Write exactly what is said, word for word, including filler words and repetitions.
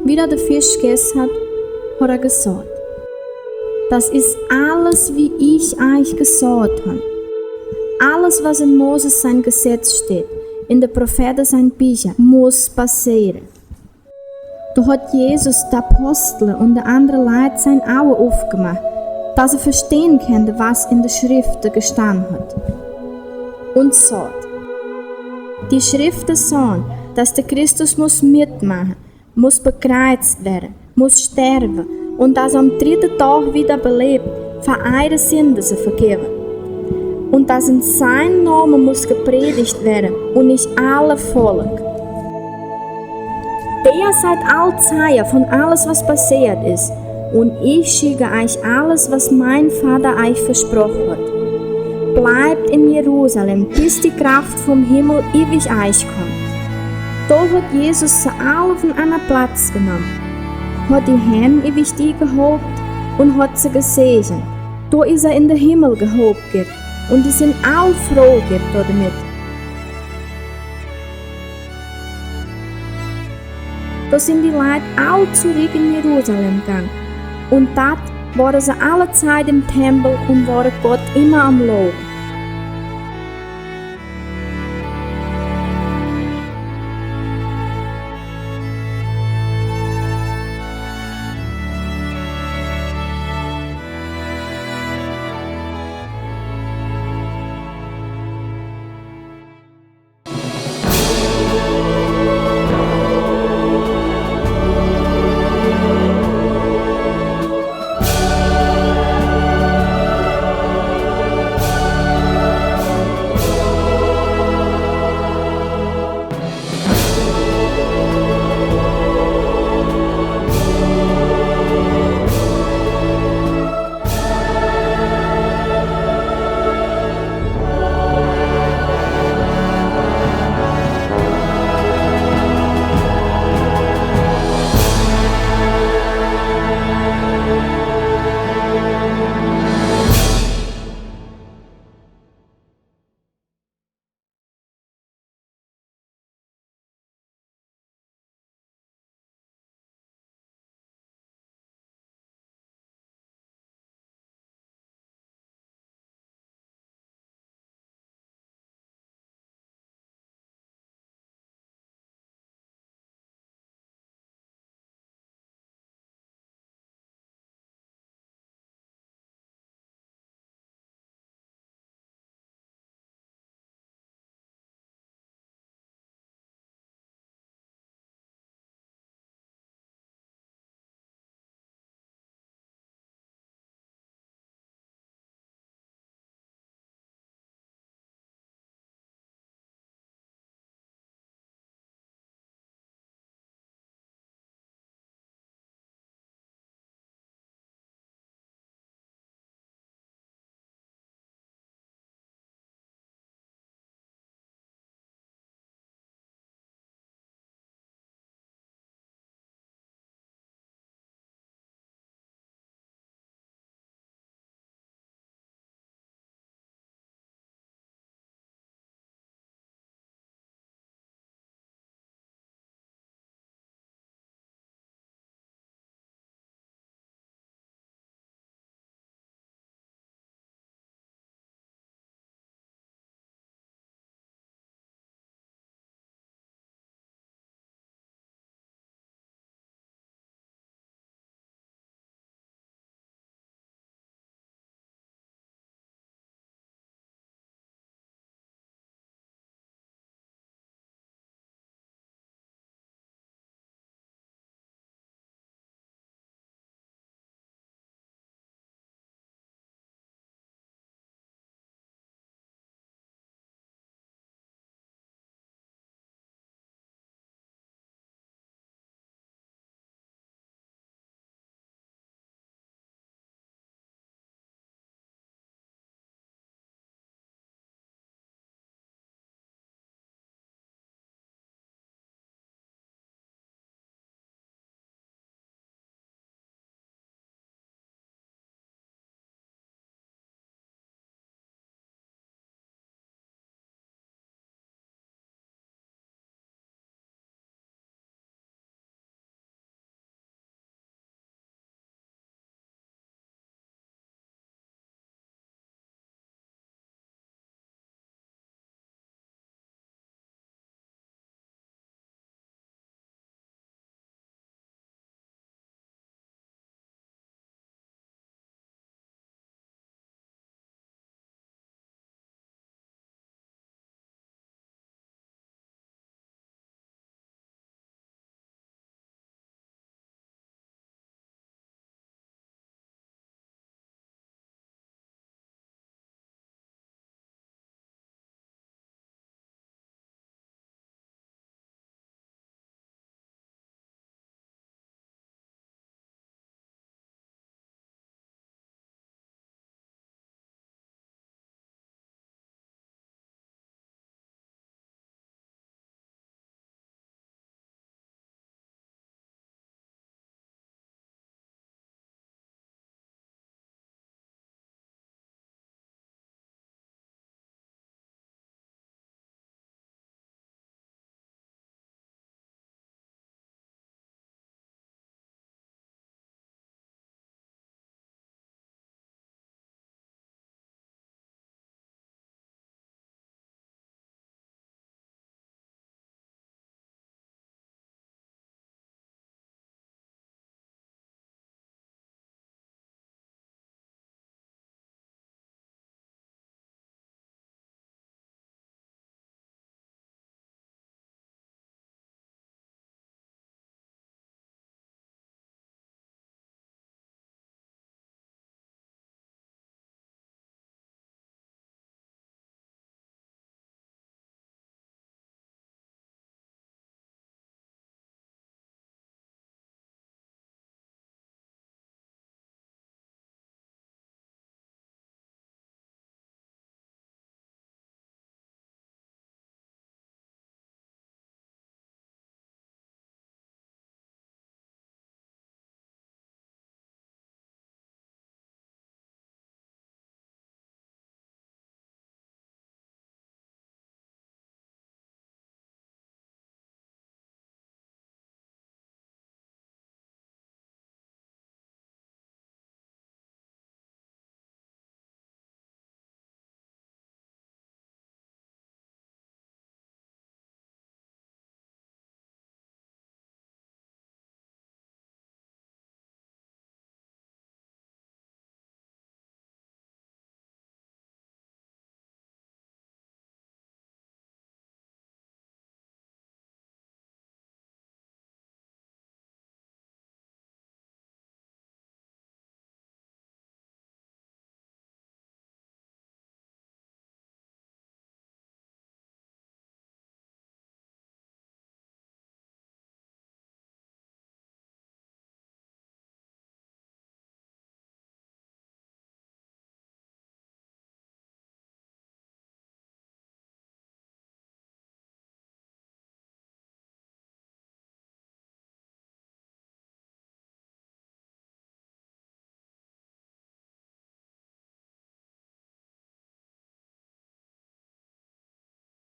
Wie er de Fisch gegessen hat, hat er gesagt: Das ist alles, wie ich euch gesagt habe. Alles, was in Moses sein Gesetz steht, in de Propheten sein Bücher, muss passieren. Da hat Jesus de Apostel und de andere Leute sein Auge aufgemacht, dass sie verstehen können, was in de Schriften gestanden hat. Und sagt: Die Schriften sagen, dass de Christus muss mitmachen, muss bekreuzt werden, muss sterben und dass am dritten Tag wieder belebt, für eure Sünden zu vergeben. Und dass in seinem Namen muss gepredigt werden und nicht alle Volk. Der seid all Zeuge von alles, was passiert ist, und ich schicke euch alles, was mein Vater euch versprochen hat. Bleibt in Jerusalem, bis die Kraft vom Himmel über euch kommt. Da hat Jesus sie alle von einem Platz genommen, hat die Hände über die gehoben und hat sie gesegnet. Da ist er in den Himmel gehoben worden und die sind all froh geworden damit. Da sind die Leute all zurück in Jerusalem gegangen. Und dort waren sie alle Zeit im Tempel und waren Gott immer am Loben.